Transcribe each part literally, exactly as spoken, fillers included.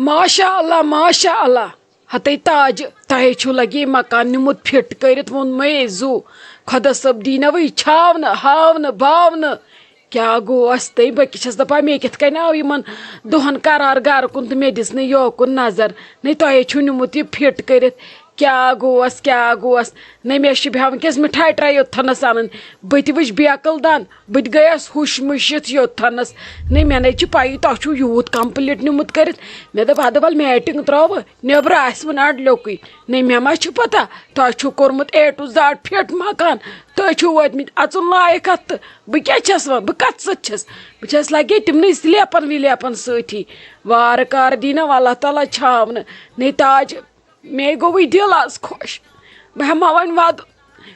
ماشاء اللہ، ماشاء اللہ۔ ہتے تاج، تۄہے چھُو لگے مکان نیُمُت فِٹ کٔرِتھ، ووٚنمَے زُو۔ خۄدا صٲب دیٖنَوٕے چھاونہٕ، ہاونہٕ، باونہٕ۔ کیٛاہ گوس تہٕ بہٕ کیٛاہ چھَس دَپان، مےٚ کِتھ کٔنۍ آو یِمَن دۄہَن قرار گَرٕ کُن تہٕ مےٚ دِژ نہٕ یوکُن نظر۔ نَے تۄہے چھُو نیُمُت یہِ فِٹ کٔرِتھ۔ کیٛاہ گوس، کیٛاہ گوس؟ نَے مےٚ چھِ بیٚہوان وٕنکیٚس مِٹھایہِ ٹرٛے یوٚتتھَنَس اَنٕنۍ۔ بہٕ تہِ وٕچھ بیکٕل دَن، بہٕ تہِ گٔیَس ہُش مُشِتھ یوٚتتھَنَس۔ نَے مےٚ نَے چھِ پَیی تۄہہِ چھُو یوٗت complete نیُمُت کٔرِتھ۔ مےٚ دوٚپ، اَدٕ وَلہٕ میٹِنٛگ ترٛاوٕ، نیٚبرٕ آسہِ وۄنۍ اَڈٕ لیوٚکُے۔ نَے مےٚ ما چھُ پَتہ، تۄہہِ چھُو کوٚرمُت A to Z فِٹ مکان، تُہۍ چھُو وٲتۍمٕتۍ اَژُن لایق اَتھ تہٕ بہٕ کیٛاہ چھَس وۄنۍ، بہٕ کَتھ سۭتۍ چھَس؟ بہٕ چھَس لَگے تِمنٕے سِلیپَن وِلیپَن سۭتی۔ وارٕ کارٕ دی نہ وۄنۍ اللہ تعالیٰ چھاونہٕ۔ نَے تاج، مے گوٚوٕے دِل آز خۄش۔ بہٕ ہٮ۪مہٕ ہا وۄنۍ وَدُن۔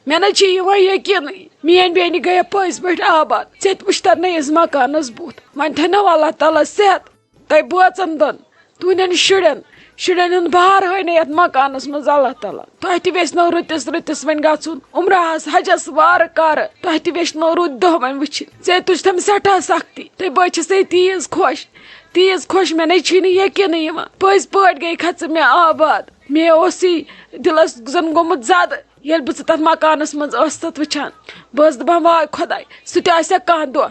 مےٚ نہ چھِ یِوان یقیٖنٕے۔ میٛٲنۍ بیٚنہِ گٔیے پٔزۍ پٲٹھۍ آباد۔ ژےٚ تہِ وٕچھتَن نہٕ یِژھ مکانَس بُتھ۔ وۄنۍ تھٲینو اللہ تعالیٰ صحت تۄہہِ بٲژَن دۄن۔ تُہٕنٛدٮ۪ن شُرٮ۪ن، شُرٮ۪ن ہُنٛد بار ہٲے نہٕ یَتھ مکانَس منٛز اللہ تعالیٰ۔ تۄہہِ تہِ ویژھنو رٕتِس رٕتِس وۄنۍ گژھُن۔ عمرہ ہَس حجَس وارٕ کارٕ۔ تۄہہِ تہِ ویژھنو رٕتۍ دۄہ وۄنۍ وٕچھِنۍ۔ ژےٚ تُج تَم سٮ۪ٹھاہ سختی۔ تہٕ بہٕ چھَس ژےٚ تیٖژ خۄش۔ تیٖژ خۄش، مےٚ نَے چھی نہٕ یقیٖنٕے یِوان۔ پٔزۍ پٲٹھۍ گٔے کھژٕ مےٚ آباد۔ مےٚ اوسُے دِلَس زَن گوٚمُت زَدٕ، ییٚلہِ بہٕ ژٕ تَتھ مکانَس منٛز ٲسہٕ تَتھ وٕچھان۔ بہٕ ٲسٕس دَپان، واے خۄداے، سُہ تہِ آسہِ ہا کانٛہہ دۄہ۔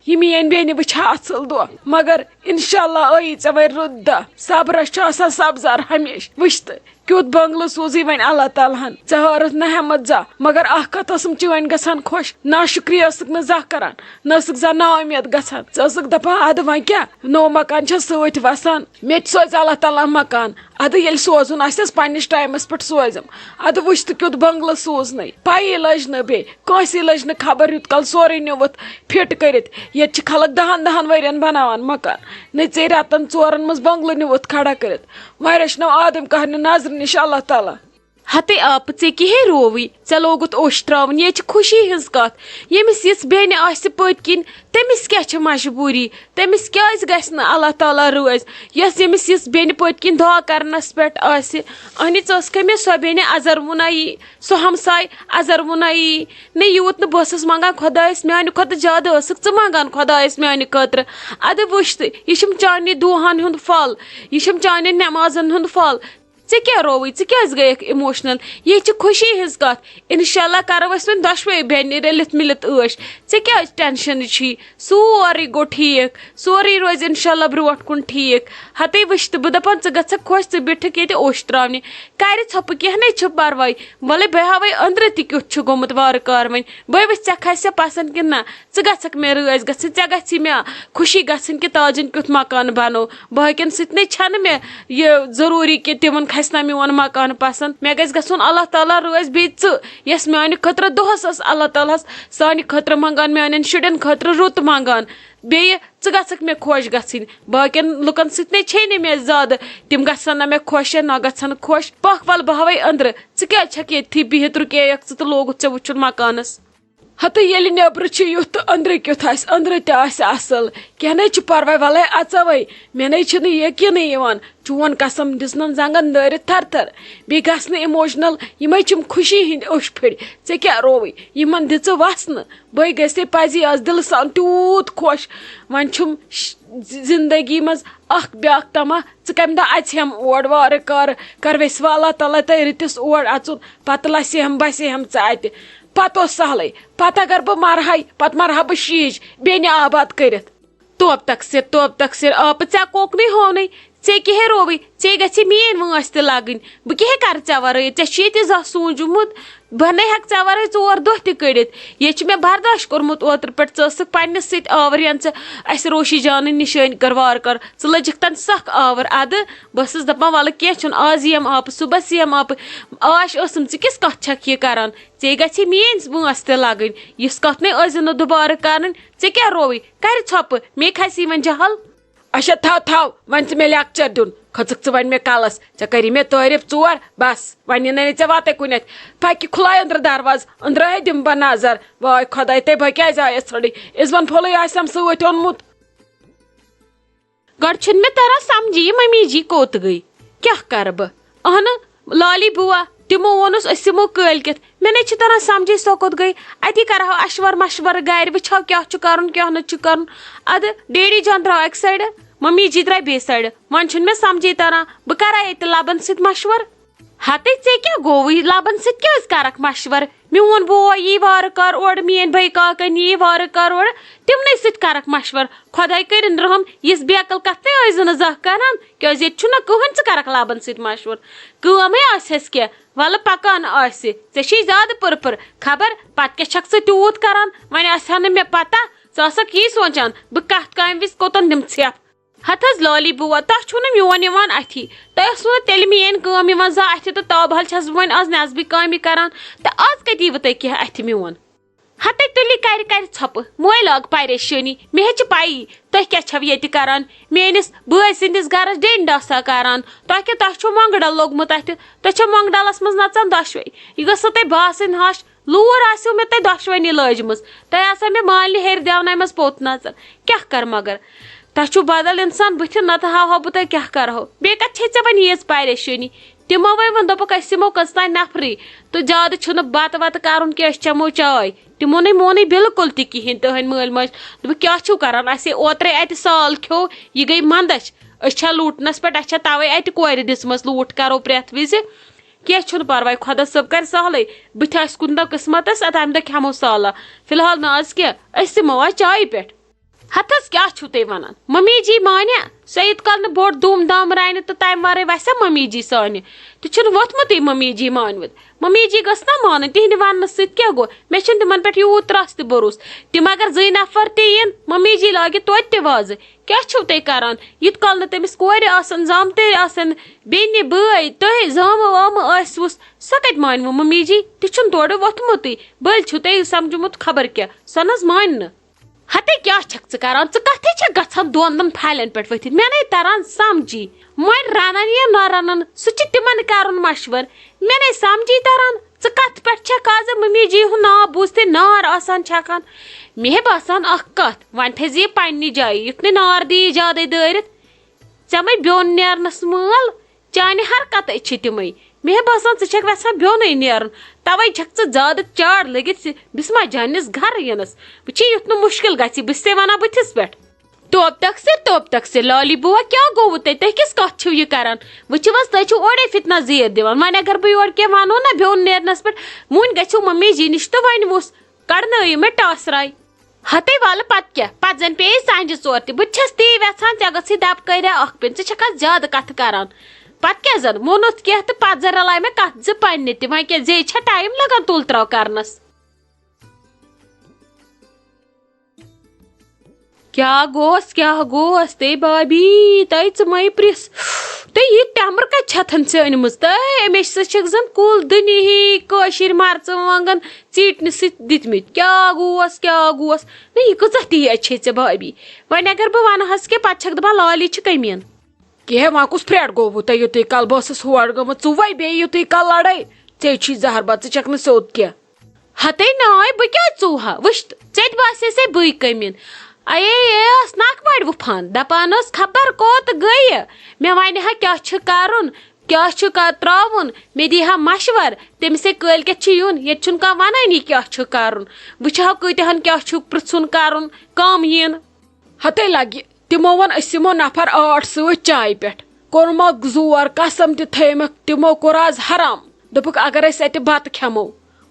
یہِ میٛٲنۍ بیٚنہِ وٕچھِ ہا اَصٕل دۄہ۔ مگر اِنشاء اللہ ٲیی ژےٚ وۄنۍ رُت دۄہ۔ صبرَس چھُ آسان سبزار ہمیشہٕ۔ وٕچھ تہٕ، کیُتھ بنگلہٕ سوٗزٕے وۄنۍ اللہ تعالیٰ ہن۔ ژےٚ ہٲرٕتھ نہ ہٮ۪مت زانٛہہ، مگر اکھ کتھ ٲسٕم چٲنۍ گژھان خۄش، ناشُکری ٲسٕکھ نہٕ زانٛہہ کران، نہ ٲسٕکھ زانٛہہ نا اُمید گژھان۔ ژٕ ٲسٕکھ دپان، ادٕ وۄنۍ کیٛاہ، نوٚو مکان چھا سۭتۍ وسان، مےٚ تہِ سوزِ اللہ تعالیٰ مکان۔ ادٕ ییٚلہِ سوزُن آسٮ۪س پننِس ٹایمس پٮ۪ٹھ سوزٮ۪م۔ ادٕ وٕچھ تہٕ کیُتھ بنگلہٕ سوٗزنَے، پَیی لٔج نہٕ بیٚیہِ۔ کٲنٛسی لٔج نہٕ خبر، یوٗت کال سورُے نیوٗ وُتھ فِٹ کٔرِتھ۔ ییٚتہِ چھِ خلق دَہَن دَہَن ؤرِین بَناوان مکان۔ نہ ژے رٮ۪تَن ژورَن منٛز بنگلہٕ نیوٗ وُتھ کھڑا کٔرِتھ۔ وۄنۍ رٔچھنو آدم کہرنہِ نظرِ نِش اللہ تعالیٰ۔ ہتے آپہٕ، ژےٚ کیٛاہ ہے رووٕے؟ ژےٚ لوگُتھ اوٚش ترٛاوُن۔ یے چھِ خوشی ہٕنٛز کَتھ۔ ییٚمِس یِژھ بیٚنہِ آسہِ پٔتۍ کِنۍ، تٔمِس کیٛاہ چھِ مجبوٗری؟ تٔمِس کیٛازِ گژھِ نہٕ اللہ تعالیٰ رٲضۍ، یۄس ییٚمِس یِژھ بیٚنہِ پٔتۍ کِنۍ دُعا کرنَس پٮ۪ٹھ آسہِ؟ اَہنہِ، ژٕ ٲسکھے مےٚ سۄ بیٚنہِ اَزَر وُنایی، سُہ ہمساے اَزَر وُنایی۔ نہ، یوٗت نہٕ بہٕ ٲسٕس منٛگان خۄدایَس، میٛانہِ کھۄتہٕ زیادٕ ٲسٕکھ ژٕ منٛگان خۄدایَس میٛانہِ خٲطرٕ۔ اَدٕ وٕچھ تہٕ، یہِ چھُم چانہِ دُعاہَن ہُنٛد پھل، یہِ چھُم چانٮ۪ن نٮ۪مازَن ہُنٛد پھل۔ ژےٚ کیٛاہ رووُے؟ ژٕ کیٛازِ گٔیَکھ emotional؟ یہِ چھِ خوشی ہٕنٛز کَتھ۔ اِنشاء اللہ کَرو أسۍ وۄنۍ دۄشوَے بیٚنہِ رٔلِتھ مِلِتھ عٲش۔ ژےٚ کیٛازِ tension چھُے؟ سورُے گوٚو ٹھیٖک، سورُے روزِ اِنشاء اللہ برٛونٛٹھ کُن ٹھیٖک۔ ہَتے وٕچھ تہٕ بہٕ دَپان، ژٕ گژھکھ خۄش، ژٕ بیٖٹھکھ ییٚتہِ اوٚش ترٛاونہِ۔ کَرِ ژھۄپہٕ، کینٛہہ نَے چھُ پَرواے۔ وَلَے بہٕ ہاوَے أنٛدرٕ تہِ کیُتھ چھُ گوٚمُت وارٕ کارٕ وۄنۍ۔ بہٕ وٕچھ ژےٚ کھَسہِ پَسنٛد کِنہٕ نہ۔ ژٕ گژھکھ مےٚ رٲضۍ گژھٕنۍ، ژےٚ گژھی مےٚ خوشی گژھٕنۍ کہِ تاجَن کیُتھ مکان بَنوو۔ باقیَن سۭتۍ نَے چھَنہٕ مےٚ یہِ ضروٗری کہِ تِمَن کھَسہِ نہ میون مکان پَسنٛد۔ مےٚ گژھِ گژھُن اللہ تعالیٰ رٲضۍ، بیٚیہِ ژٕ، یۄس میٛانہِ خٲطرٕ دۄہَس ٲس اللہ تعالیٰ ہَس سانہِ خٲطرٕ منٛگان، میٛانٮ۪ن شُرٮ۪ن خٲطرٕ رُت منٛگان۔ بیٚیہِ ژٕ گژھکھ مےٚ خۄش گژھٕنۍ۔ باقین لُکن سۭتۍ نے چھے نہٕ مےٚ زیادٕ، تِم گژھن نہ مےٚ خۄش یا نہ گژھن خۄش۔ پکھ ول بہوے أنٛدرٕ، ژٕ کیازِ چھکھ ییٚتھی بِہِتھ رُکییکھ ژٕ تہٕ لوگُتھ ژےٚ وٕچھُن مکانس؟ ہتہٕ ییٚلہِ نیٚبرٕ چھُ یُتھ تہٕ أنٛدرٕ کیُتھ آسہِ، أنٛدرٕ تہِ آسہِ اصل۔ کینٛہہ نے چھُ پرواے، ولے اژوے۔ مےٚ نے چھُنہٕ یقینٕے یِوان، چون قسم دِژنم زنگن دٲرِتھ تھر تھر۔ بیٚیہِ گژھ نہٕ emotional، یِمے چھِم خوشی ہٕنٛدۍ اوٚش پھٔڑۍ۔ ژےٚ کیٛاہ رووُے؟ یِمن دِ ژٕ وسنہٕ۔ بٔے گٔیَس ہے پزی آز دِلہٕ سان تیوٗت خۄش۔ وۄنۍ چھُم ش-، زندگی منٛز اکھ بیاکھ طمع، ژٕ کمہِ دۄہ اژِ ہٮ۪م اور وارٕ کارٕ، کر ویژھِ وۄنۍ اللہ تعالیٰ تۄہہِ رٕتِس اور اژُن، پتہٕ لسہِ ہٮ۪م بسہِ ہٮ۪م ژٕ اتہِ۔ پتہٕ اوس سہلٕے، پتہٕ اگر بہٕ مرہے، پتہٕ مرہا بہٕ شیٖج بیٚنہِ آباد کٔرِتھ۔ توب تقصیر، توب تقصیر، آپہٕ ژےٚ کوٚک نے ہونے، ژےٚ کیٛاہ ہے رووٕے؟ ژےٚ گژھِ میٛٲنۍ وٲنٛس تہِ لگٕنۍ۔ بہٕ کیٛاہ ہے کرٕ ژےٚ ورٲے؟ ژےٚ چھُے یہِ تہِ زانٛہہ سوٗنٛچمُت؟ بہٕ نے ہٮ۪کہٕ ژےٚ ورٲے ژور دۄہ تہِ کٔڑِتھ۔ ییٚتہِ چھُ مےٚ برداش کوٚرمُت اوترٕ پٮ۪ٹھ، ژٕ ٲسٕکھ پننِس سۭتۍ آوٕر، یَنہٕ ژٕ اَسہِ روشی جانٕنۍ نِشٲنۍ کٔر وارٕ کارٕ۔ ژٕ لٔجِکھ تَنہٕ سخ آوٕر۔ اَدٕ بہٕ ٲسٕس دَپان، وَلہٕ کینٛہہ چھُنہٕ، آز یِیَم آپہٕ، صُبحَس یِیَم آپہٕ۔ آش ٲسٕم، ژٕ کِژھ کَتھ چھَکھ یہِ کَران؟ ژےٚ گژھی میٛٲنۍ وٲنٛس تہِ لگٕنۍ۔ یِژھ کَتھ نے ٲسۍ زِ نہٕ دُبارٕ کَرٕنۍ۔ ژےٚ کیٛاہ رووُے؟ کَرِ ژھۄپہٕ، مے کھسی وۄنۍ جہل۔ اچھا، تھاو، تھاو، وۄنۍ ژٕ مےٚ لیکچر دیُن، کھٔژٕکھ ژٕ وۄنۍ مےٚ کلس، ژےٚ کٔری مےٚ تعٲریف ژور، بس، وۄنۍ یِنَے نہٕ ژےٚ وَتے کُنٮ۪تھ۔ پکہِ کھُلایہِ أنٛدرٕ دروازٕ، أنٛدرَے دِمہٕ بہٕ نظر، واے خۄداے، تے بہٕ کیٛازِ آیس ژھٔرٕے؟ عزوَن پھوٚلٕے آسٮ۪م سۭتۍ اوٚنمُت۔ گۄڈٕ چھُنہٕ مےٚ تران سمجھی، یہِ ممی جی کوٚت گٔے؟ کیٛاہ کرٕ بہٕ؟ اہنہٕ، لالی بوا، تِمو ووٚنُس، أسۍ یِمو کٲلۍ کٮ۪تھ۔ مےٚ نے چھِ تران سمجھے، سۄ کوٚت گٔے۔ اتی کرہو اشور مشورٕ گرِ، وٕچھہو کیٛاہ چھُ کرُن، کیٛاہ نہٕ چھُ کرُن۔ ادٕ ڈیڈی جان درٛاو اکہِ سایڈٕ، ممی جی درٛاے بیٚیہِ سایڈٕ۔ وۄنۍ چھُنہٕ مےٚ سمجھے تران، بہٕ کرا ییٚتہِ لبن سۭتۍ مشورٕ۔ ہتے، ژےٚ کیٛاہ گوٚوُے؟ لبن سۭتۍ کیٛازِ کرکھ مشورٕ؟ میون بوے یی وارٕ کارٕ اورٕ، میٲنۍ بٲے کاکن یی وارٕ کارٕ اورٕ، تِمنٕے سۭتۍ کرکھ مشورٕ۔ خۄداے کٔرِن رحم، یِژھ بیقل کتھ تہِ ٲسۍ زِ نہٕ زانٛہہ کران، کیٛازِ ییٚتہِ چھُنہ کٕہٕنۍ ژٕ کرکھ لبن سۭتۍ مشورٕ۔ کٲمٕے آسٮ۪س کینٛہہ، ولہٕ پکان آسہِ۔ ژےٚ چھے زیادٕ پٕرپٕر، خبر پتہٕ کیٛاہ چھکھ ژٕ تیوٗت کران؟ وۄنۍ آسہِ ہا نہٕ مےٚ پتہ، ژٕ آسکھ یی سونٛچان، بہٕ کتھ کامہِ وِزِ کوٚتن دِمہٕ ژھٮ۪پھ۔ ہتہٕ حظ لٲلی بوا، تۄہہِ چھُو نہٕ میون یِوان اَتھی۔ تۄہہِ ٲسوٕ نہٕ تیٚلہِ میٲنۍ کٲم یِوان زانٛہہ اَتھِ، تہٕ تابہال چھَس بہٕ وۄنۍ آز نٮ۪صبٕے کامہِ کران، تہٕ آز کَتہِ یِیوٕ تۄہہِ کینٛہہ اَتھِ میون؟ ہتے تُلہِ کرِ کرِ ژھۄپہٕ، مۄے لاگ پریشٲنی۔ مےٚ ہے چھِ پَیی تُہۍ کیٛاہ چھَو ییٚتہِ کران، میٲنِس بٲے سٕنٛدِس گرس ڈیٚنۍ ڈاسا کران۔ تۄہہِ کیٛاہ، تۄہہِ چھو مۄنٛگہٕ ڈل لوٚگمُت اَتھِ، تُہۍ چھو مۄنٛگہٕ ڈلس منٛز نژان دۄشوے۔ یہِ گٔژھ نہٕ تۄہہِ باسٕنۍ ہش۔ لوٗر آسیو مےٚ تۄہہِ دۄشوٕنی لٲجمٕژ، تۄہہِ آسیو مےٚ مالنہِ ہیٚرِ دیوناے منٛز پوٚت نژان۔ کیٛاہ کر مگر؟ تۄہہِ چھُو بدل انسان بٕتھِ، نتہٕ ہاوہا بہٕ تۄہہِ کیٛاہ کرہو۔ بیٚیہِ کتھ چھے ژےٚ وۄنۍ ییٖژ پریشٲنی؟ تِموے ووٚن، دوٚپُکھ، أسۍ یِمو کٔژ تام نفری، تہٕ زیادٕ چھُنہٕ بتہٕ وتہٕ کرُن کینٛہہ، أسۍ چٮ۪مو چاے۔ تِمو نے مونُے بالکل تہِ کِہیٖنۍ، تُہنٛدۍ مٲلۍ ماجہِ۔ دوٚپُکھ، کیٛاہ چھُو کران؟ اَسے اوترے اتہِ سال کھیوٚو، یہِ گٔے منٛدچھ۔ أسۍ چھا لوٗٹنس پٮ۪ٹھ؟ اَسہِ چھا توے اتہِ کورِ دِژمٕژ لوٗٹھ کرو پرٛٮ۪تھ وِزِ؟ کینٛہہ چھُنہٕ پرواے، خۄدا صٲب کرِ سہلٕے۔ بٕتھِ آسہِ کُنہِ دۄہ قٕسمتس، ادٕ امہِ دۄہ کھٮ۪مو سالہ۔ فی الحال نہٕ آز کینٛہہ، أسۍ یِمو آز چایہِ پٮ۪ٹھ۔ ہتس کیٛاہ چھُو تُہۍ ونان؟ ممی جی مانہِ، سۄ ییٖت کال نہٕ بوٚڑ دوٗم دام رنہِ تہٕ تمہِ ورٲے وسہِ ممی جی سانہِ؟ تہِ چھُنہٕ ووٚتھمُتٕے ممی جی مانوُت۔ ممی جی گٔژھ نا مانٕنۍ، تِہنٛدِ وننہٕ سۭتۍ کیٛاہ گوٚو؟ مےٚ چھُنہٕ تِمن پٮ۪ٹھ یوٗت ترس تہِ بروسہٕ۔ تِم اگر زٕے نفر تہِ یِن، ممی جی لاگہِ توتہِ تہِ وازٕ۔ کیٛاہ چھِو تُہۍ کران؟ ییٖت کال نہٕ تٔمِس کورِ آسن، زامتٕرۍ آسن، بیٚنہِ، بٲے، تُہۍ زامہٕ وامہٕ ٲسوُس، سۄ کتہِ مانوٕ ممی جی؟ تہِ چھُنہٕ تورٕ ووٚتھمُتٕے۔ بٔلۍ چھِو تۄہہِ سمجھمُت خبر کیٛاہ، سۄ نہ حظ مانہِ نہٕ۔ ہتے کیٛاہ چھکھ ژٕ کران؟ ژٕ کتھے چھکھ گژھان دۄن دۄن پھلٮ۪ن پٮ۪ٹھ ؤتھِتھ؟ مےٚ نے تران سمجھی۔ وۄنۍ رنن یا نہ رنن، سُہ چھُ تِمن کرُن مشورٕ۔ مےٚ نے سمجھی تران، ژٕ کتھ پٮ۪ٹھ چھکھ آز ممی جی ہُنٛد ناو بوٗزتھٕے نار آسان چھکان؟ مےٚ ہے باسان اکھ کتھ، وۄنۍ تھٲیزِ یہِ پننہِ جایہِ، یُتھ نہٕ نار دِیہِ زیادے دٲرِتھ۔ ژےٚ مَے بیوٚن نیرنَس مٲل؟ چانہِ حرکتَے چھِ تِمَے۔ مےٚ باسان، ژٕ چھَکھ وٮ۪ژھان بیوٚنُے نیرُن۔ تَوَے چھَکھ ژٕ زیادٕ چاڑ لٔگِتھ سِ-، بِسما جانِس گَرٕ یِنَس۔ وٕچھِو، یُتھ نہٕ مُشکِل گژھِ، بہٕ چھِسَے وَنان بٕتھِس پٮ۪ٹھ۔ توب تقصیر، توب تقصیر، لالی بُوا، کیٛاہ گوٚوُ تۄہہِ؟ تُہۍ کِژھ کَتھ چھِو یہِ کَران؟ وٕچھِو حظ، تُہۍ چھِو اورَے فِتنَس زیٖر دِوان۔ وۄنۍ اگر بہٕ یورٕ کینٛہہ وَنو نہ بیوٚن نیرنَس پٮ۪ٹھ، وۄنۍ گٔژھِو مٔمی جی نِش تہٕ وۄنۍ وُس کَڑنٲیِو مےٚ ٹاسراے۔ ہتے ولہٕ پتہٕ کیٛاہ؟ پتہٕ زن پیٚیہِ سانجہِ ژور تہِ۔ بہٕ تہِ چھَس تی وٮ۪ژھان، ژےٚ گٔژھٕے دَبہٕ کٔریا اکھ پیٚنۍ۔ ژٕ چھَکھ اَتھ زیادٕ کَتھٕ کران۔ پتہٕ کیٛاہ زن؟ ووٚنُتھ کینٛہہ تہٕ پتہٕ زن رلاے مےٚ کَتھ زٕ پننہِ تہِ۔ وۄنۍ کیٛاہ زے چھا ٹایم لگان تُل ترٛاو کرنس؟ کیٛاہ گوس، کیٛاہ گوس؟ تے بابی، تَے ژٕ مَے پرٛژھ۔ تہٕ یہِ ٹٮ۪مٕر کَتہِ چھَتھن ژےٚ أنمٕژ؟ تہٕ أمِس سۭتۍ چھَکھ زَن کُل دُنیہٕکۍ کٲشِرۍ مَرژٕوانٛگَن ژیٖٹنہِ سۭتۍ دِتمٕتۍ۔ کیٛاہ گوس، کیٛاہ گوس؟ نہ، یہِ کۭژاہ تیز چھے ژےٚ بھابھی؟ وۄنۍ اگر بہٕ وَنہٕ ہس کہِ پتہٕ چھکھ دپان، لالی چھِ کٔمیٖن۔ کیٛاہ وۄنۍ کُس پھرٛٹھ گوٚووٕ تۄہہِ یُتُے کال؟ بہٕ ٲسٕس ہور گٔمٕژ، ژٕ وَے بیٚیہِ یُتُے کال لڑٲے۔ ژےٚ چھُے زہر بد، ژٕ چھکھ نہٕ سیوٚد کینٛہہ۔ ہتے ناے، بہٕ کیٛازِ ژوٗہا؟ وٕچھ، ژےٚ تہِ باسے سے بٕے کٔمیٖن۔ اَیے، اے ٲس ناکہٕ وارِ وُپھان، دپان ٲس، خبر کوٚت گٔیہِ؟ مےٚ وَنہِ ہا کیٛاہ چھُ کرُن، کیٛاہ چھُ کا-، ترٛاوُن، مےٚ دی ہا مشور۔ تٔمِس ہے کٲلۍ کٮ۪تھ چھُ یُن، ییٚتہِ چھُنہٕ کانٛہہ وَنٲنی کیٛاہ چھُ کرُن۔ وٕچھ ہا کۭتیاہن کیٛاہ چھُ پرٛژھُن کرُن، کم یِن۔ ہتے لگہِ، تِمو ووٚن، أسۍ یِمو نفر ٲٹھ سۭتۍ چایہِ پٮ۪ٹھ۔ کوٚرمکھ زور، قسم تہِ تھٲیمکھ، تِمو کوٚر آز حرام۔ دوٚپُکھ، اگر أسۍ اَتہِ بتہٕ کھٮ۪مو،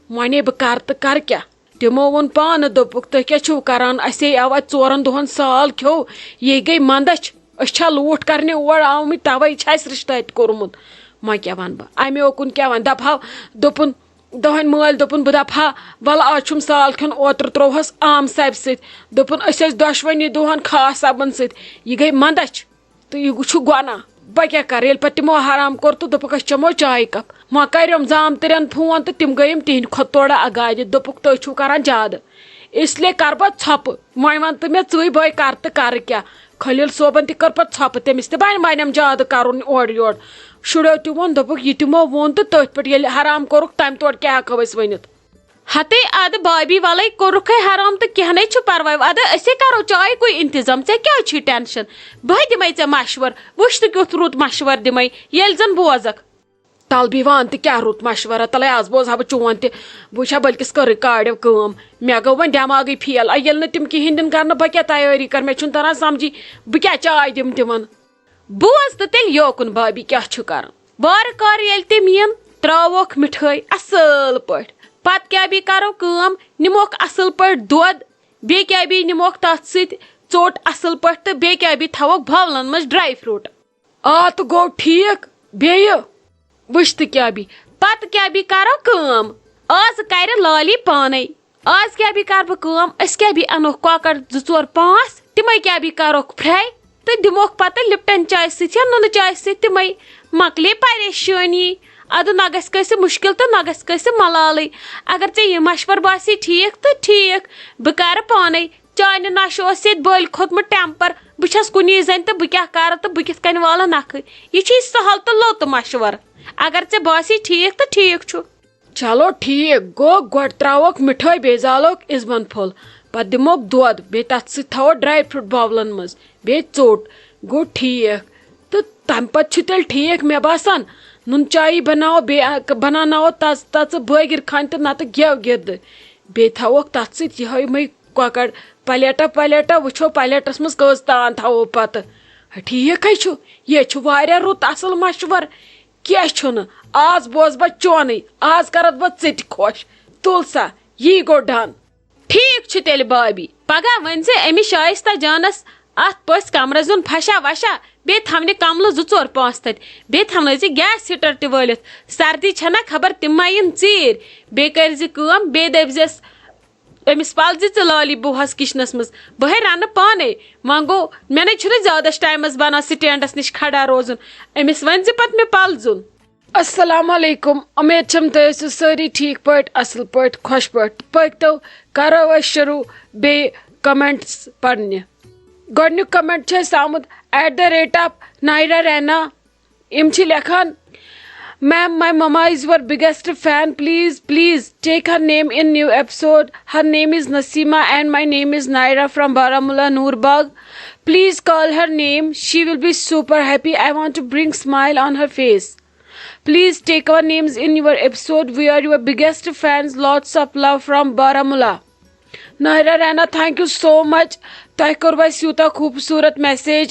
وۄنۍ بہٕ کرٕ تہٕ کرٕ کیٛاہ؟ تِمو ووٚن پانہٕ، دوٚپُکھ، تُہۍ کیٛاہ چھِو کران؟ اَسے آو اَتہِ ژورن دۄہن سال کھیوٚو، یے گٔے منٛدچھ۔ أسۍ چھا لوٗٹھ کرنہِ اور آمٕتۍ؟ توے چھِ اَسہِ رِشتہٕ اَتہِ کوٚرمُت۔ وۄنۍ کیٛاہ وَنہٕ بہٕ؟ اَمہِ اوکُن کیٛاہ وَنہٕ؟ دَپہٕ ہاو، دوٚپُن، دۄہَن مٲلۍ دوٚپُن، بہٕ دَپہٕ ہا، وَلہٕ آز چھُم سال کھیوٚن، اوترٕ ترٛووہَس عام صٲبہِ سۭتۍ۔ دوٚپُن، أسۍ ٲسۍ دۄشوٕنی دۄہَن خاص صٲبَن سۭتۍ۔ یہِ گٔے منٛدَچھ۔ تہٕ یہِ چھُ گۄناہ۔ بہٕ کیٛاہ کَرٕ؟ ییٚلہِ پَتہٕ تِمو حرام کوٚر تہٕ دوٚپُکھ، أسۍ چٮ۪مو چایہِ کَپ۔ وۄنۍ کَریوم زامتٕرٮ۪ن فون تہٕ تِم گٔیِم تِہِنٛدِ کھۄتہٕ تورٕ اَگادِ۔ دوٚپُکھ، تُہۍ چھِو کَران زیادٕ۔ اس لیے کَرٕ بہٕ ژھۄپہٕ۔ وۄنۍ وَن تہٕ مےٚ ژٕے بٲے، کَرٕ تہٕ کَرٕ کیٛاہ؟ خلیل صٲبن تہِ کٔر پتہٕ ژھۄپہٕ، تٔمِس تہِ بنہِ، بنٮ۪م زیادٕ کرُن اورٕ یورٕ۔ شُریو تہِ ووٚن، دوٚپُکھ، یہِ تِمو ووٚن تہٕ تٔتھۍ پٮ۪ٹھ ییٚلہِ حرام کوٚرُکھ، تمہِ تورٕ کیٛاہ ہٮ۪کو أسۍ ؤنِتھ؟ ہتے ادٕ بابی ولے کوٚرُکھے حرام تہٕ کینٛہہ نے چھُ پرواے، ادٕ أسے کرو چایہِ کُے انتظام، ژےٚ کیٛازِ چھُے ٹینشن؟ بہٕ دِمے ژےٚ مشور، وٕچھ تہٕ کیُتھ رُت مشور دِمے، ییٚلہِ زن بوزکھ۔ طالبی وان تہِ کیٛاہ رُت مشورہ، تَلَے آز بوزٕ ہا بہٕ چون تہِ۔ بہٕ وٕچھِ ہا بٔلکِس کٔرٕے کاڑیو کٲم، مےٚ گوٚو وۄنۍ دٮ۪ماغٕے فیل۔ اَ، ییٚلہِ نہٕ تِم کِہیٖنۍ دِن کَرنہٕ، بہٕ کیٛاہ تیٲری کَرٕ؟ مےٚ چھُنہٕ تَران سَمجھی بہٕ کیٛاہ چاے دِمہٕ تِمَن۔ بوز تہٕ تیٚلہِ یوکُن بابی کیٛاہ چھُ کَرُن۔ وارٕ کارٕ ییٚلہِ تِم یِن، ترٛاووکھ مِٹھٲے اَصٕل پٲٹھۍ۔ پَتہٕ کیٛاہ بیٚیہِ کَرو کٲم، نِموکھ اَصٕل پٲٹھۍ دۄد، بیٚیہِ کیٛاہ بیٚیہِ نِموکھ تَتھ سۭتۍ ژوٚٹ اَصٕل پٲٹھۍ تہٕ بیٚیہِ کیٛاہ بیٚیہِ تھاووکھ باولَن منٛز ڈرٛاے فرٛوٗٹ۔ آ، تہٕ گوٚو ٹھیٖک۔ بیٚیہِ؟ وٕچھ تہٕ کیٛاہ بی۔ پتہٕ کیٛاہ بی کرو کٲم؟ آز کرِ لالی پانے۔ آز کیٛاہ بی کرٕ بہٕ کٲم؟ أسۍ کیٛاہ بی انوکھ کۄکر زٕ ژور پانٛژھ، تِمے کیٛاہ بی کرکھ فراے تہٕ دِموکھ پتہٕ لپٹن چاے سۭتۍ یا نُنہٕ چاے سۭتۍ تِمے۔ مۄکلے پریشٲنی۔ ادٕ نہ گژھِ کٲنٛسہِ مُشکل تہٕ نہ گژھِ کٲنٛسہِ ملالٕے۔ اگر ژےٚ یہِ مشورٕ باسی ٹھیٖک تہٕ ٹھیٖک، بہٕ کرٕ پانے۔ چانہِ نشہِ اوس ییٚتہِ بٔلۍ کھوٚتمُت ٹیمپر۔ بہٕ چھَس کُنی زٔنۍ تہٕ بہٕ کیٛاہ کَرٕ تہٕ بہٕ کِتھ کٔنۍ والہٕ نکھٕ؟ یہِ چھُے سہل تہٕ لوٚت مشورٕ۔ اگر ژےٚ باسی ٹھیٖک تہٕ ٹھیٖک چھُ۔ چلو ٹھیٖک گوٚو، گۄڈٕ ترٛاووکھ مِٹھٲے، بیٚیہِ زالوکھ اِزبَن پھوٚل، پَتہٕ دِموکھ دۄد، بیٚیہِ تَتھ سۭتۍ تھاوو ڈرٛاے فرٛوٗٹ باولَن منٛز، بیٚیہِ ژوٚٹ۔ گوٚو ٹھیٖک۔ تہٕ تَمہِ پَتہٕ چھُ تیٚلہِ ٹھیٖک مےٚ باسان، نُن چایی بَناوو، بیٚیہِ اَ-، بَناوناوو تَژٕ تَژٕ بٲگِر خانہِ تہٕ نَتہٕ گٮ۪و گِردٕ۔ بیٚیہِ تھاووکھ تَتھ سۭتۍ یِہوٚے مَے کۄکر پلیٹا پلیٹا، وٕچھو پلیٹس منٛز کٔژ تان تھاوو پتہٕ۔ ٹھیٖک ہے چھُ، یہِ چھُ واریاہ رُت اصل مشور۔ کینٛہہ چھُنہٕ، آز بوز بہٕ چونٕے، آز کرتھ بہٕ ژٕ تہِ خۄش۔ تُل سا، یی گوٚو ڈن۔ ٹھیٖک چھُ تیٚلہِ بابی، پگاہ ؤنۍ زِ أمِس شایستہ جانس اتھ پٔژھۍ کمرس دیُن پھشا وشا، بیٚیہِ تھاونہِ کملہٕ زٕ ژور پانٛژھ تتہِ، بیٚیہِ تھاونٲوزِ گیس ہیٹر تہِ وٲلِتھ، سردی چھنا خبر تِم ما یِن ژیٖرۍ۔ بیٚیہِ کٔرزِ کٲم، بیٚیہِ دٔپزٮ۪س، أمِس پَل زِ ژٕ لالی بوٗہَس کِچنَس منٛز، بہٕ ہے رَنہٕ پانَے۔ وۄنۍ گوٚو، مےٚ نَے چھُنہٕ زیادَس ٹایمَس بَنان سٹینڈَس نِش کھڑا روزُن۔ أمِس ؤنۍ زِ پَتہٕ مےٚ پَل زُن۔ السلام علیکم، اُمید چھم تُہۍ ٲسِو سٲری ٹھیٖک پٲٹھۍ، اَصٕل پٲٹھۍ، خۄش پٲٹھۍ۔ پٔکۍتو، کَرو أسۍ شروٗع بیٚیہِ کمنٹس پَرنہِ۔ گۄڈٕنیُک کمنٹ چھُ اَسہِ آمُت at the rate of Naira Rena۔ یِم چھِ لیکھان، Ma'am, my mama is your biggest fan. Please, please take her name in new episode. Her name is Nasima and my name is Naira from Baramulla Noorbagh. Please call her name. She will be super happy. I want to bring smile on her face. Please take our names in your episode. We are your biggest fans. Lots of love from Baramulla. ناہرہ Raina, thank you so much. تۄہہِ کوٚروٕ اَسہِ یوٗتاہ خوٗبصوٗرت message.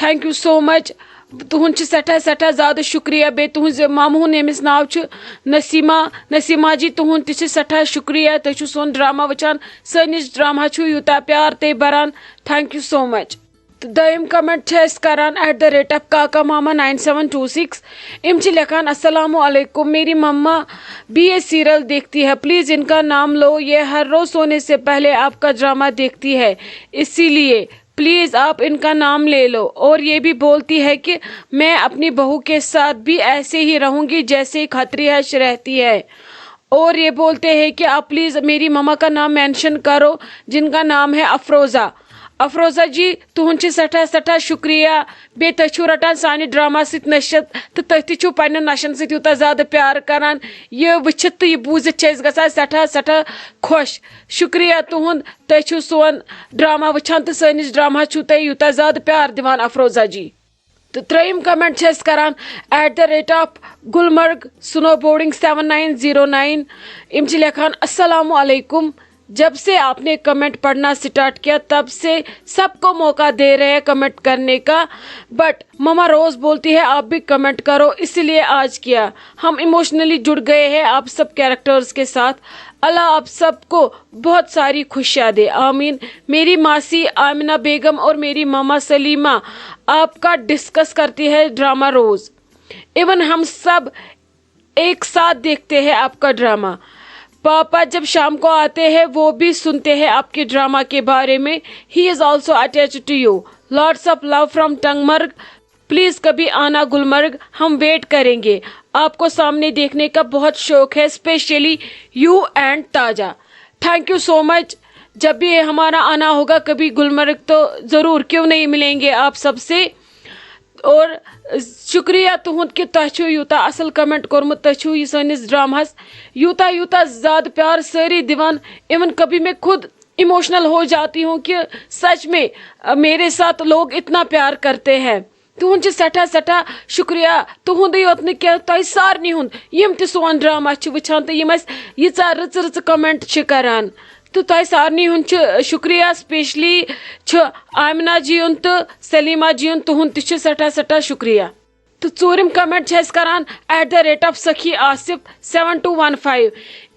Thank you so much. تُہُنٛد چھُ سٮ۪ٹھاہ، سٮ۪ٹھاہ زیادٕ شُکریہ۔ بیٚیہِ تُہٕنٛزِ مامہٕ ہُنٛد، ییٚمِس ناو چھُ نسیمہ، نسیمہ جی، تُہُنٛد تہِ چھُ سٮ۪ٹھاہ شُکریہ۔ تُہۍ چھِو سون ڈرامہ وٕچھان، سٲنِس ڈرامہ چھُ یوٗتاہ پیار تُہۍ بَران۔ Thank you so much. تہٕ دوٚیِم کمنٹ چھِ أسۍ کران at the rate of Kaka Mama nine seven two six. یِم چھِ لیکھان، السلام علیکم، میری مما بھی یہ سیریل دیکھتی ہے، پلیز ان کا نام لو، یہ ہر روز سونے سے پہلے آپ کا ڈرامہ دیکھتی ہے، اسی لیے پلیز آپ ان کا نام لے لو۔ اور یہ بھی بولتی ہے کہ میں اپنی بہو کے ساتھ بھی ایسے ہی رہوں گی جیسے خطریش رہتی ہے۔ اور یہ بولتے ہیں کہ آپ پلیز میری مما کا نام مینشن کرو، جن کا نام ہے افروزہ۔ افروزہ جی، تُہُنٛد چھِ سٮ۪ٹھاہ، سٮ۪ٹھاہ شُکریہ۔ بیٚیہِ تُہۍ چھِو رَٹان سانہِ ڈرامہ سۭتۍ نٔشَت تہٕ تُہۍ تہِ چھِو پنٛنٮ۪ن نَشَن سۭتۍ یوٗتاہ زیادٕ پیار کَران۔ یہِ وٕچھِتھ تہٕ یہِ بوٗزِتھ چھِ أسۍ گژھان سٮ۪ٹھاہ، سٮ۪ٹھاہ خۄش۔ شُکریہ تُہُنٛد، تُہۍ چھِو سون ڈرامہ وٕچھان تہٕ سٲنِس ڈرامہَس چھِو تُہۍ یوٗتاہ زیادٕ پیار دِوان، افروزہ جی۔ تہٕ ترٛیٚیِم کمنٹ چھِ أسۍ کران at the rate of Gulmarg Snowboarding seven nine zero nine۔ یِم چھِ لیکھان، السلام علیکم، جب سے آپ نے کمنٹ پڑھنا سٹارٹ کیا، تب سے سب کو موقع دے رہے ہیں کمنٹ کرنے کا، بٹ مما روز بولتی ہے آپ بھی کمنٹ کرو، اسی لیے آج کیا۔ ہم ایموشنلی جڑ گئے ہیں آپ سب کریکٹرز کے ساتھ۔ اللہ آپ سب کو بہت ساری خوشیاں دے، آمین۔ میری ماسی آمنہ بیگم اور میری ماما سلیمہ آپ کا ڈسکس کرتی ہے ڈرامہ روز۔ ایون ہم سب ایک ساتھ دیکھتے ہیں آپ کا ڈرامہ۔ پاپا جب شام کو آتے ہیں، وہ بھی سنتے ہیں آپ کے ڈرامہ کے بارے میں۔ He is also attached to you. Lots of love from Tangmarg. Please کبھی آنا گلمرگ، ہم ویٹ کریں گے آپ کو۔ سامنے دیکھنے کا بہت شوق ہے، اسپیشلی یو اینڈ تاجا۔ Thank you so much. جب بھی ہمارا آنا ہوگا کبھی گلمرگ تو ضرور، کیوں نہیں ملیں گے آپ سب سے۔ اور شُکریہ تُہُنٛد کہِ تۄہہِ چھُو یوٗتاہ اَصٕل کمنٹ کوٚرمُت، تُہۍ چھِو یہِ سٲنِس ڈراماہَس یوٗتاہ یوٗتاہ زیادٕ پیار سٲری دِوان۔ Even کبھی میں خود ایموشنل ہو جاتی ہوں کہ سچ میں، آ، میرے ساتھ لوگ اتنا پیار کرتے ہیں۔ تُہُنٛد چھُ سٮ۪ٹھاہ سٮ۪ٹھاہ شُکریہ، تُہُنٛدُے یوت نہٕ کینٛہہ، تۄہہِ سارنٕے ہُنٛد، یِم تہِ سون ڈرامہ چھِ وٕچھان تہٕ یِم اَسہِ ییٖژاہ رٕژٕ رٕژٕ کمنٹ چھِ کران۔ تہٕ تۄہہِ سارنٕے ہُنٛد چھُ شُکریہ، specially چھُ آمنہ جی یُن تہٕ سلیمہ جی یُن، تُہُنٛد تہِ چھُ سٮ۪ٹھاہ سٮ۪ٹھاہ شُکریہ۔ تہٕ ژوٗرِم کمنٹ چھِ اَسہِ کران at the rate of سخی Asif seven two one five۔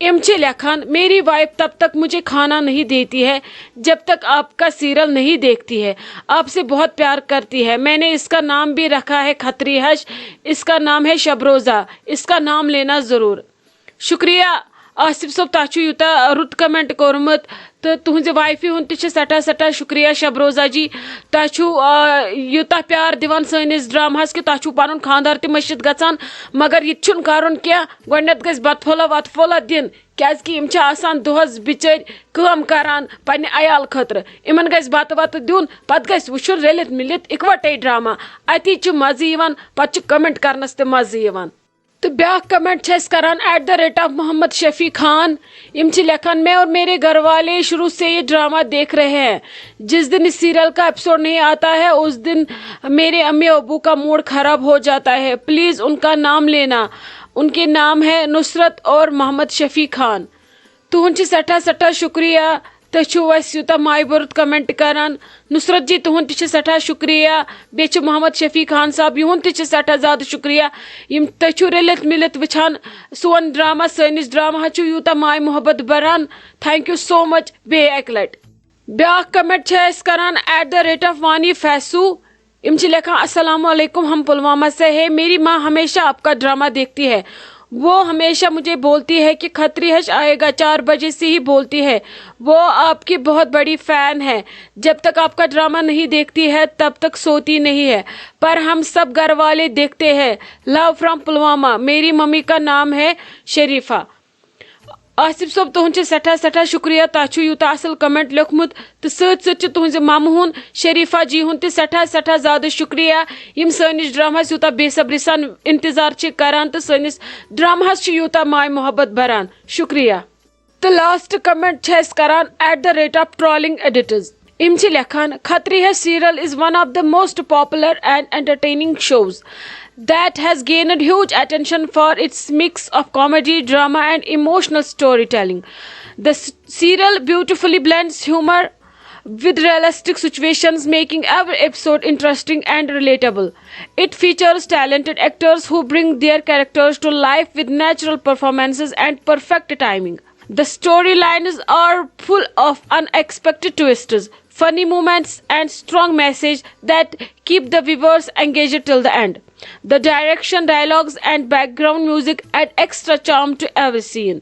یِم چھِ لیکھان، میری وائف تب تک مجھے کھانا نہیں دیتی ہے جب تک آپ کا سیریل نہیں دیکھتی ہے، آپ سے بہت پیار کرتی ہے، میں نے اس کا نام بھی رکھا ہے کھتری ہش، اس کا نام ہے شبروزہ، اس کا نام لینا ضرور۔ شُکریہ آصف صٲب، تۄہہِ چھُ یوٗتاہ رُت کمنٹ کوٚرمُت، تہٕ تُہنٛزِ وایفہِ ہُنٛد تہِ چھِ سٮ۪ٹھاہ سٮ۪ٹھاہ شُکریہ شبروزہ جی۔ تۄہہِ چھُو، آ، یوٗتاہ پیار دِوان سٲنِس ڈراماہَس کہِ تۄہہِ چھُو پَنُن خانٛدار تہِ مٔشِتھ گژھان، مگر یہِ تہِ چھُنہٕ کَرُن کینٛہہ۔ گۄڈٕنٮ۪تھ گژھِ بَتہٕ پھوٚلہ وَتہٕ پھوٚلہ دِنۍ، کیٛازِکہِ یِم چھِ آسان دۄہَس بِچٲرۍ کٲم کَران پنٛنہِ عیال خٲطرٕ۔ یِمَن گژھِ بَتہٕ وَتہٕ دیُن، پَتہٕ گژھِ وٕچھُن رٔلِتھ مِلِتھ اِکوَٹَے ڈرامہ، اَتی چھُ مَزٕ یِوان، پَتہٕ چھُ کمنٹ کَرنَس تہِ مَزٕ یِوان۔ تہٕ بیٛاکھ کمنٹ چھِ اَسہِ کران at the rate of Mohammad Shafi Khan. یِم چھِ لیکھان، میں اور میرے گھر والے شروع سے یہ ڈرامہ دیکھ رہے ہیں۔ جس دن اس سیریل کا ایپیسوڈ نہیں آتا ہے، اس دن میرے امی ابو کا موڈ خراب ہو جاتا ہے۔ پلیز ان کا نام لینا۔ ان کے نام ہے نصرت اور محمد شفیع خان۔ تُہُنٛد چھِ سٮ۪ٹھاہ سٮ۪ٹھاہ شُکریہ۔ تُہۍ چھِو اَسہِ یوٗتاہ مایہِ بوٚرُت کمنٹ کران۔ نصرت جی، تُہُنٛد تہِ چھِ سٮ۪ٹھاہ شُکریہ۔ بیٚیہِ چھِ محمد شفیع خان صٲب، یِہُنٛد تہِ چھِ سٮ۪ٹھاہ زیادٕ شُکریہ۔ یِم تُہۍ چھِو رٔلِتھ مِلِتھ وٕچھان سون ڈرامہ، سٲنِس ڈراماہَس چھُ یوٗتاہ مایہِ محبت بَران۔ Thank you so much۔ بیٚیہِ اَکہِ لَٹہِ۔ بیٛاکھ کمنٹ چھِ اَسہِ کران at the rate of Wani فیسو۔ یِم چھِ لیکھان، السلام علیکم، ہم پلوامہ سے ہے، میری ماں ہمیشہ آپ کا ڈرامہ دیکھتی ہے، وہ ہمیشہ مجھے بولتی ہے کہ کھتری ہش آئے گا، چار بجے سے ہی بولتی ہے، وہ آپ کی بہت بڑی فین ہے، جب تک آپ کا ڈرامہ نہیں دیکھتی ہے تب تک سوتی نہیں ہے، پر ہم سب گھر والے دیکھتے ہیں۔ Love from پلوامہ، میری ممی کا نام ہے شریفہ۔ آصف صٲب، تُہُنٛد چھُ سٮ۪ٹھاہ سٮ۪ٹھاہ شُکریہ، تۄہہِ چھُ یوٗتاہ اَصٕل کمنٹ لیوٚکھمُت، تہٕ سۭتۍ سۭتۍ چھُ تُہٕنٛزِ مَمہٕ ہُنٛد، شریفہ جی ہُنٛد تہِ سٮ۪ٹھاہ سٮ۪ٹھاہ زیادٕ شُکریہ، یِم سٲنِس ڈراماہَس یوٗتاہ بے صبری سان اِنتظار چھِ کران تہٕ سٲنِس ڈراماہَس چھُ یوٗتاہ ماے محبت بَران۔ شُکریہ۔ تہٕ لاسٹ کمنٹ چھِ اَسہِ کران at the rate of trolling editors۔ یِم چھِ لیکھان، کھتری ہش serial is one of the most popular and entertaining shows that has gained huge attention for its mix of comedy, drama, and emotional storytelling. The s- serial beautifully blends humor with realistic situations, making every episode interesting and relatable. It features talented actors who bring their characters to life with natural performances and perfect timing. The storylines are full of unexpected twists, funny moments, and strong message that keep the viewers engaged till the end. The direction, dialogues, and background music add extra charm to every scene.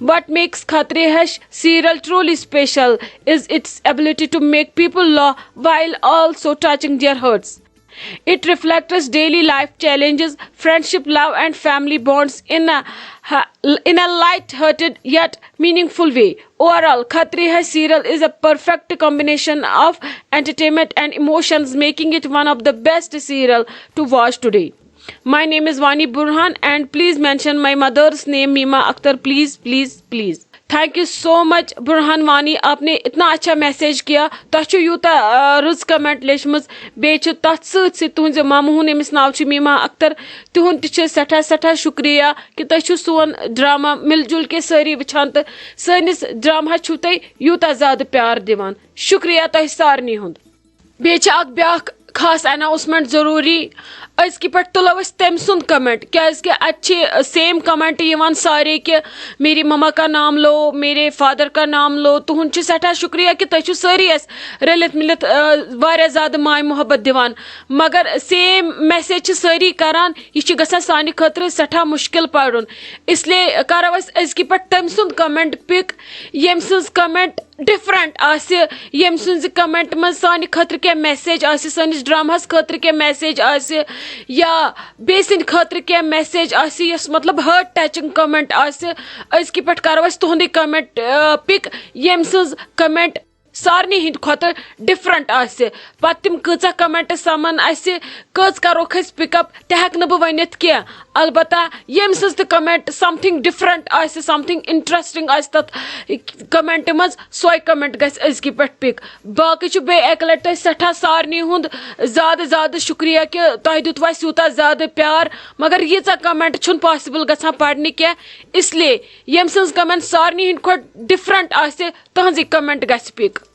What makes Khatri Hash serial truly special is its ability to make people laugh while also touching their hearts. It reflects daily life challenges, friendship, love, and family bonds in a, in a light-hearted yet meaningful way. Overall, Khatri Hai serial is a perfect combination of entertainment and emotions, making it one of the best serial to watch today. My name is Vani Burhan, and please mention my mother's name, Mima Akhtar, please, please, please. Thank you so much, Burhan Wani. آپ نے اتنا اچھا message کیا۔ تۄہہِ چھُ یوٗتاہ، آ، رٕژ کمنٹ لیچھمٕژ۔ بیٚیہِ چھُ تتھ سۭتۍ سۭتۍ تُہنٛزِ ممہٕ ہُنٛد، ییٚمِس ناو چھُ میما اختر، تِہُنٛد تہِ چھُ سٮ۪ٹھاہ سٮ۪ٹھاہ شُکریہ کہِ تُہۍ چھِو سون ڈرامہ مِل جُل کے سٲری وٕچھان تہٕ سٲنِس ڈرامہس چھِو تُہۍ یوٗتاہ زیادٕ پیار دِوان۔ شُکریہ تۄہہِ سارنٕے ہُنٛد۔ بیٚیہِ چھِ اکھ بیٛاکھ خاص اناؤنسمنٹ ضروٗری۔ أزکہِ پٮ۪ٹھ تُلو أسۍ تٔمۍ سُنٛد کمنٹ، کیٛازِکہِ اتہِ چھِ سیم کمنٹ یِوان سارے کہِ میری مما کا نام لو، میرے فادر کا نام لو۔ تُہُنٛد چھُ سٮ۪ٹھاہ شُکریہ کہِ تُہۍ چھِو سٲری اَسہِ رٔلِتھ مِلِتھ، آ، واریاہ زیادٕ ماے محبت دِوان، مگر سیم میسج چھِ سٲری کران، یہِ چھُ گژھان سانہِ خٲطرٕ سٮ۪ٹھاہ مُشکِل پرُن۔ اس لیے کرو أسۍ أزکہِ پٮ۪ٹھ تٔمۍ سُنٛد کمنٹ پِک، ییٚمۍ سٕنٛز کمنٹ ڈفرنٹ آسہِ، ییٚمۍ سٕنٛزِ کمنٹ منٛز سانہِ خٲطرٕ کینٛہہ میسیج آسہِ، سٲنِس ڈراماہس خٲطرٕ کینٛہہ میسیج آسہِ، یا بیٚیہِ سٕنٛدِ خٲطرٕ کینٛہہ میسیج آسہِ، یۄس مطلب ہارٹ ٹچنگ کمنٹ آسہِ۔ أزکہِ پٮ۪ٹھ کرو أسۍ تُہُنٛدُے کمنٹ، آ، پِک، ییٚمۍ سٕنٛز کمنٹ سارنٕے ہٕنٛدِ کھۄتہٕ ڈفرنٹ آسہِ۔ پتہٕ تِم کۭژاہ کمنٹس سمن اسہِ، کٔژ کرہوکھ أسۍ پِک اپ، تہِ ہٮ۪کہٕ نہٕ بہٕ ؤنِتھ کینٛہہ۔ البتہ ییٚمۍ سٕنٛز تہِ کمنٹ سمتھنگ ڈفرنٹ آسہِ، سمتھنگ انٹرسٹنگ آسہِ تتھ کمنٹ منٛز، سۄے کمنٹ گژھِ أزکہِ پٮ۪ٹھ پِک۔ باقٕے چھُ بیٚیہِ اکہِ لٹہِ تۄہہِ سٮ۪ٹھاہ سارنٕے ہُنٛد زیادٕ زیادٕ شُکریہ کہِ تۄہہِ دیُتوُ اسہِ یوٗتاہ زیادٕ پیار، مگر ییٖژاہ کمنٹ چھُنہٕ پاسبل گژھان پرنہِ کینٛہہ، اس لیے ییٚمۍ سٕنٛز کمنٹ سارنٕے ہٕنٛدِ کھۄتہٕ ڈفرنٹ آسہِ، تہنٛزٕے کمنٹ گژھِ پِک۔